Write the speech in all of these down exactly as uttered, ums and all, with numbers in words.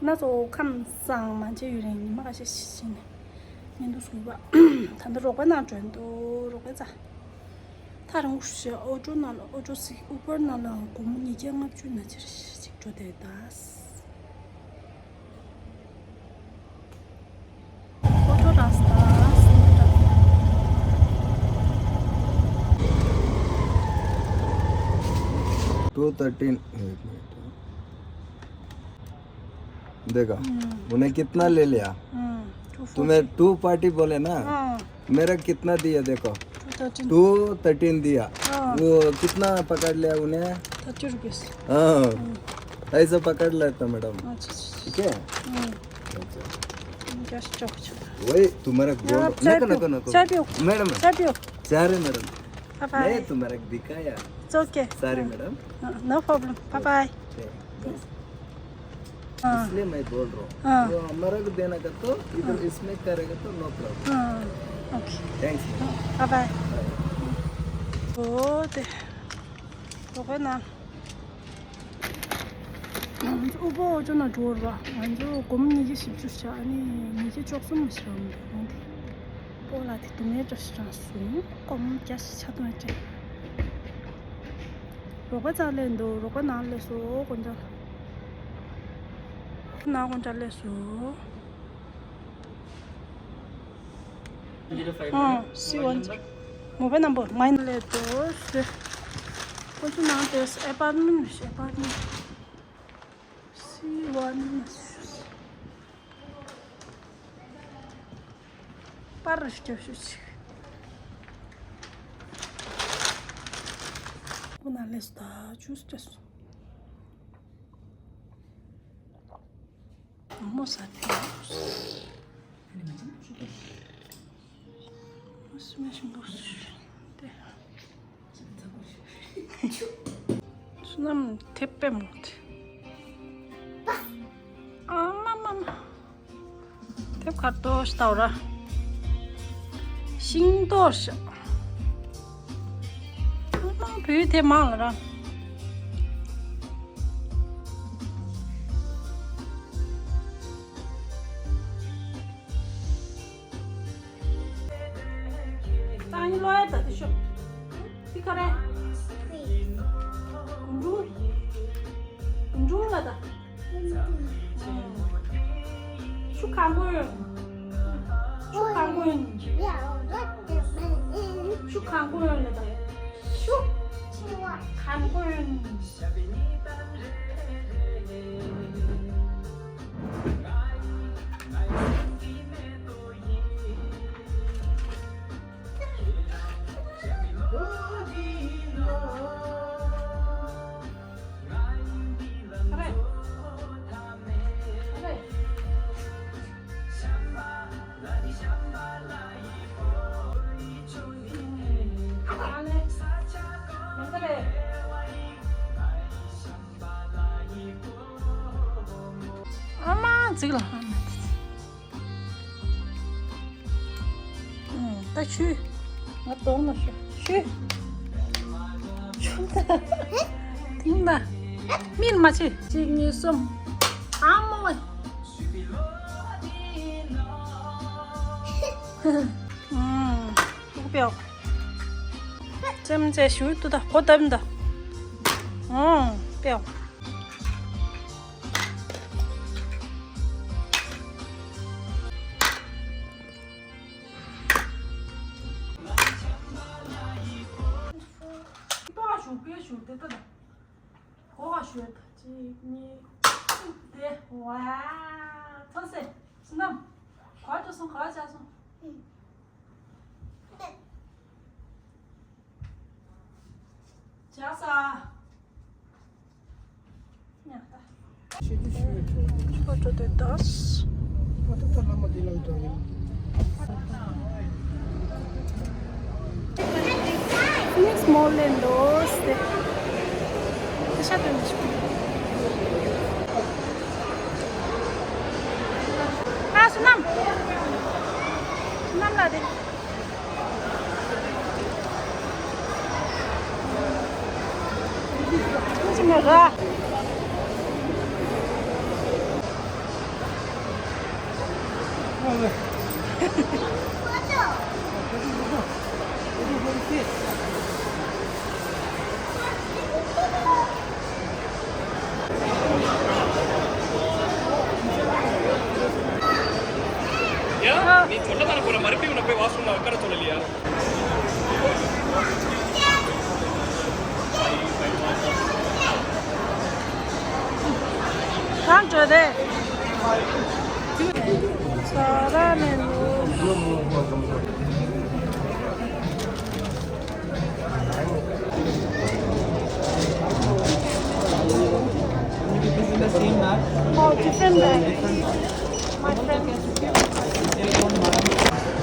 ན་ཚོ་ཁམས་བཟང་མ་བྱས་ཡུན་རིང་ཉི་མ་ཁ་ཤས་ཤིག་ཕྱིན་ནས་ཉིན་དུ་སུ་བ། ད་ལྟ་རོགས་པ་ནང་འགྲོ་འདུག་རོགས་པ་ཚ། ཐག་རིང་པོ་ཞིག་ཨོ་ཊོ་ནང་ལ་ཨོ་ཊོ་སི་ཨུ་བར་ནང་ལ་སྒོར་མོ་ཉིས་བརྒྱ་ལྔ་བཅུ་ན་ཕྱིར་ཞིག་འགྲོ་བསྡད་ད། ཨོ་ཊོ་ར་སྟ། Two thirteen. एक मिनट। देखा, हम्म। उन्हें कितना ले लिया? हम्म, two forty। तुम्हें टू फोर्टी बोले ना? हाँ। मेरा कितना दिया देखो? To thirteen. टू थर्टीन दिया। हाँ। वो कितना पकड़ लिया उन्हें? Thirty rupees. हाँ। हम्म। ऐसा पकड़ लेता मैडम। अच्छा, अच्छा, अच्छा। ठीक है? हम्म। अच्छा। क्या स्टॉक चल रहा है? वही तुम्हारा गोल्ड। आप चाय नको, पियो? नको, नको। चाय पियो? मैडम। चाय पियो? चाय रे मैडम। Bye bye. नहीं, तुम्हारा दिखाया। It's okay। Sorry madam. हाँ, no problem। Bye bye. Okay. हाँ। इसलिए मैं बोल रहा हूँ। हाँ। वो हमारा को देना का तो इधर हाँ। इसमें करेगा तो नो प्रॉब्लम। हाँ, ओके। थैंक्स। हाँ, बाय बाय। बाय। ओ, ते, तो कोई ना। ང་ཚོ་ཨུ་པོ་ཨོ་ཅོ་ན་འགྲོ་ར། ང་ཚོ་སྒོར་མོ་ཉིས་བརྒྱ་བཞི་བཅུ་བཞག་ཨ་ནི་ཉིས་བརྒྱ་བཅུ་གསུམ་ཞིག་རག་མི་འདུག་ཨ་ནི་སྤོ་ལགས་དེ་སྡུག་བསྔལ་འདྲ་ཞིག་རང་སོང་། སྒོར་མོ་བརྒྱ་ཞིག་ཆ་ཚང་སྤྲད། རོགས་པ་རྩ་ལས་འདུག་རོགས་པ་ནང་སླེབས་སོང་། དཀོན་མཆོག་ནང་དཀོན་མཆོག་སླེབས་སོང་། ཨ། སི་ཝན་ཛི་རོ། མོ་བའིལ་ནམ་བར་མའི་ནང་སླེབས་འདུག་དཀོན་མཆོག་ནང་དེ་ཨེ་པར་མེན་ཨེ་པར་མེན། སི་ཝན་ཛི་རོ། པར་སྐྱོ་ཤོས་ཅིག་ཁོ་ན་ལས་ད་ཅུས་ཏེ་སོང་། མོ་ས་ཏེ། མོ་སི་མ་ཤིང་པོ་སུ་ཏེ། བསོད་ནམས་དེབ་པད་མོ་དེ། ཨ་མ་མ་མ། དེབ་ཁ་ཏོ་ཤི་ཏའོ་ར། ཤིང་ཏོ་ཤ། ཨ་མ་བུའི་དེབ་མང་ལ་ར། ཏང་ཡིན་ལོ་ཡ་ད་དེ་ཤོ། དེ་ག་རེ། གུང་ཀྲུང་། གུང་ཀྲུང་ལ་ད། ཤུ་གང་གོ་ཡོད། ཤུ་གང་གོ་ཡོད། ཤུ་གང་གོ་ཡོད་ལ་ད། ཤུ་གང་གོ་ཡོད། ཨ་མ་ཙིག་ལ། ཨ་མ་ཙིག་ཨུམ། ད་ཆུ། ང་གདོང་ལ་ཤོ། ཆུ། ཆུ་ད། དེང་ད། མིར་མ་ཆུ། གཅིག་གཉིས་གསུམ། ཨ་མོ་ཝེ། ཨུམ། ཏུ་ཀུ་པེའོ། ཙེམ་ཙེ་ཞུ་ཏུ་ད་གོ་ཏམ་ད། ཨུམ། པེའོ། ཏོག་ཞུ་གེ་ཞུ་དེ་ཏོ་ད། གོ་བ་ཞུ་ད། གཅིག་གཉིས། དེ་ཝ། ཐོ་སེ། སུ་ནམ། གོ་བ་ཏོ་སོང་། གོ་བ་ཆ་སོང་། ཇ་ས། ཉ་ད། ཆོ་ཏོ་དེ་དོ། ཨ་ཏོ་ཏོ་ལ་མ་དེ་ལ་འདོ་ཡིན། ཕི་ནིག་སི་མོལ་ལེན་དོ་སྟེ། ཁ་ཤ་དོན་ཆུ། ཨ་སུ་ནམ། སུ་ནམ་ལ་དེ། ཁྱོད་ཀྱི་མེད་ར། ཡ། ངས་ཁྱོད་ལ་ད་ལྟ་ཁོ་ལ་མ་རིག་པའི་ནང་པའི་བ་སོང་ལ་ཀར་ཚོ་ལ་ལི་ཡ། གང་འགྲོ་དེ། ས་ར་ནས་ལོ། Oh, different bag. My friend.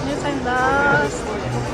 Yes, and last.